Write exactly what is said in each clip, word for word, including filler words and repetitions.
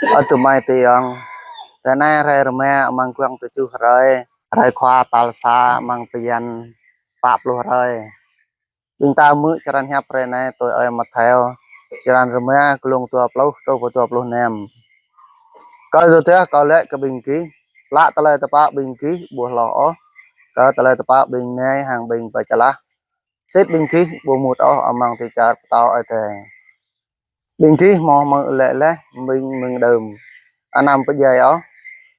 Ơ tơmai tơyŏng, hrơi anai hrơi rơma amăng guang tơjuh hrơi, hrơi khua tal sa amăng bơyan pă pluh hrơi. Ƀing ta hmư̆ črăn hiăp hrơi anai tui ơi Mattheo, črăn rơma, glông dua pluh truh pơ dua pluh năm. Kâo yua dah kâo laĭ kơ ƀing gih, lăi tơlơi tơpă ƀing gih ƀu hloh ôh kơ tơlơi tơpă ƀing nai hăng ƀing pơčalah, sĭt ƀing gih ƀu mŭt ôh amăng dêh čar pơtao Ơi Adai. Ƀing gih hmâo hmư̆ laĭ laih mơ̆ng mơ̆ng đưm: Anăm pơdjai ôh.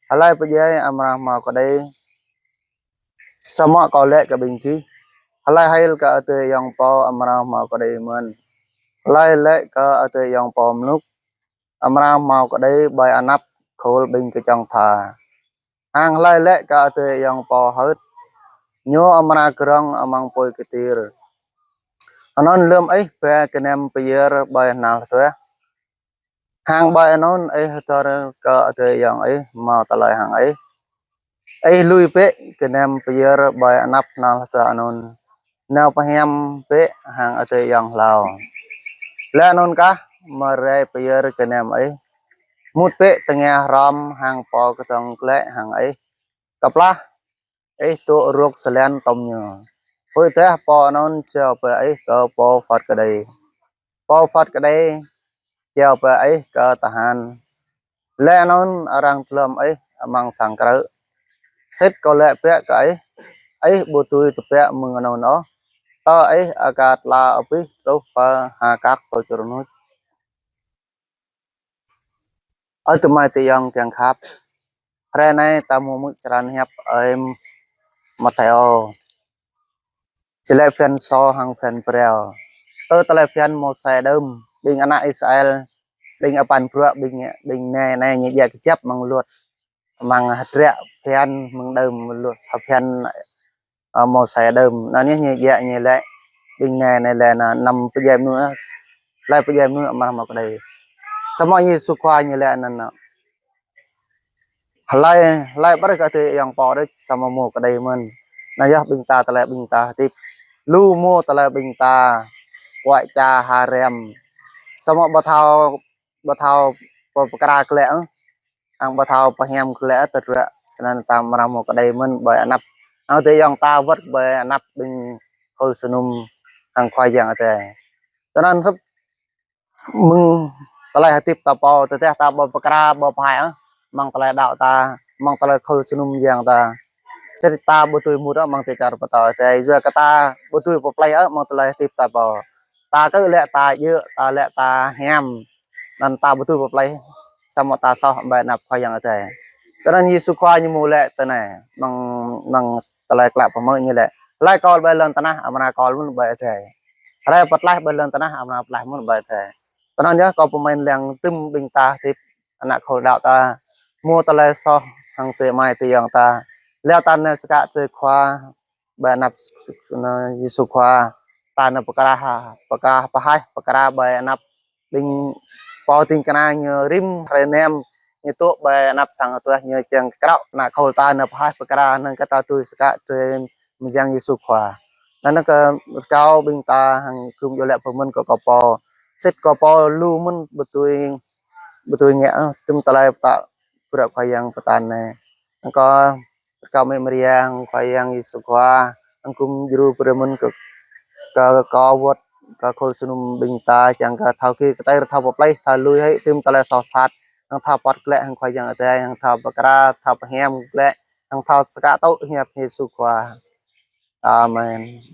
Hlơi pơdjai amra hmâo kơđi. Samơ̆ kâo laĭ kơ ƀing gih, hlơi hil kơ adơi ayŏng pô amra hmâo kơđi mơ̆n. Hlơi laĭ kơ adơi ayŏng pô mlŭk amra hmâo kơđi ƀơi anăp khul ƀing kơčŏng tha. Hăng hlơi laĭ kơ adơi ayŏng pô hơ̆t, ñu amra krŏng amăng apui kơtir. Anŭn lơ̆m ih ba gơnam pơyơr ƀơi hnal hơduah, hăng ƀơi anŭn ih hơdơr kơ adơi ayŏng ih hmâo tơlơi hăng ih, ih lui bĕ gơnam pơyơr ƀơi anăp hnal hơduah anŭn, nao pơhiam bĕ hăng adơi ayŏng hlâo. Laih anŭn kah mơ̆ rai pơyơr gơnam ih, mŭt bĕ tơngia hrŏm hăng pô kơdŏng glaĭ hăng ih, kơplah ih dŏ rŏk sơlan tŏm ñu. Huĭ dah pô anŭn jao bĕ ih kơ pô phat kơđi, pô phat kơđi jao bĕ ih kơ tơhan. Laih anŭn arăng glŏm ih amăng sang krư̆. Sĭt kâo laĭ biă kơ ih, ih ƀu dưi tơbiă mơ̆ng anŭn ôh, tơ ih aka tla abih truh pơ ha kăk tơčrơnuč. Ơ tơmai tơyŏng kiăng khăp, hrơi anai ta hmâo hmư̆ črăn hiăp ơi Mattheo, čơlĕ phiăn sô hăng phiăn phrâo. Tơ tơlơi phiăn Môseh đưm, ƀing ană Israel, ƀing apăn bruă, ƀing, ƀing nai, nai ñu djă kơjăp amăng luật, amăng hơdră phiăn mơ̆ng đưm luật, phiăn, ơ, Môseh đưm. Anŭn ñu djă ñu laĭ, ƀing nai, nai laĭ anăm pơdjai mơnuih, hlơi pơdjai mơnuih amra hmâo kơđi. Samơ̆ Yêsu Khua ñu laĭ anŭn, hlơi, hlơi brơi kơ adơi ayŏng pô đôč samơ̆ hmâo kơđi mơ̆n. Anŭn yơh ƀing ta tơlơi ƀing ta hơdip. Lu hmâo tơlơi ƀing ta kuai ča ha rem. Samơ̆ ƀu thâo, ƀu thâo pơ-, pơkra glaĭ ôh, hăng ƀu thâo pơhiam glaĭ ôh tơdruă. Snăn ta amra hmâo kơđi mơ̆n ƀơi anăp adơi ayŏng ta wơ̆t ƀơi anăp ƀing khul sơnum hăng Khua Yang Adai. Tơnăn hrup mơ̆ng tơlơi hơdip ta pô, tơdah ta ƀu pơkra, ƀu pơhaih ôh amăng tơlơi đaŏ ta, amăng tơlơi khul sơnum yang ta, sĭt ta ƀu dưi mŭt ôh amăng dêh čar pơtao Adai, yua kơ ta ƀu dưi pơplih ôh amăng tơlơi hơdip ta pô. Ta kơ laĭ ta djơ̆, ta laĭ ta hiam, anŭn ta ƀu dưi pơplih, samơ̆ ta soh ƀơi anăp Khua Yang Adai. Tơnăn Yêsu Khua ñu hmâo laĭ tui anai, amăng, amăng tơlơi klă pơmơ̆ ñu laĭ: Hlơi kol ƀơi lŏn tơnah amra kol mơ̆n ƀơi adai. Hlơi pơtlaih ƀơi lŏn tơnah amra pơtlaih mơ̆n ƀơi adai. Tơnăn yơh kâo pơmĭn lăng tơm ƀing ta hơdip, ană khul đaŏ ta, hmâo tơlơi soh hăng tơmai tơyŏng ta, laih ta nao sơkă tui Khua, ƀơi anăp Yêsu Khua, ta nao pơkra, pơkra pơhaih, pơkra ƀơi anăp ƀing pô ding kơna ñu rĭm hrơi năm, ñu dŏ ƀơi anăp sang hơduah, ñu kiăng kơ krao ană khul ta nao pơhaih pơkra, anŭn kơ ta dưi sơkă tui mơyang Yêsu Khua. Anŭn kơ rơkâo ƀing ta hăng gum djru laĭ pơmĭn kơ kâo pô. Sĭt kâo pô lu mơ̆n ƀu dưi, ƀu dưi ngă, ơ, tơm tơlơi pơtă bruă Khua Yang pơtă anai. Anŭn kơ rơkâo Mĕ Maria, Khua Yang Yêsu Khua, anŭn gum djru pơmĭn kơ, kơ, kơ wơ̆t, kơ khul sơnum ƀing ta, kiăng kơ thâo kơ kơtai thâo pơplih, thâo lui hĭ tơm tơlơi soh sat, anŭn thâo pơ̆t glaĭ hăng Khua Yang Adai, anŭn thâo pơkra, thâo pơhiam glaĭ, anŭn thâo sơkă tŭ hiăp Yêsu Khua. Amen.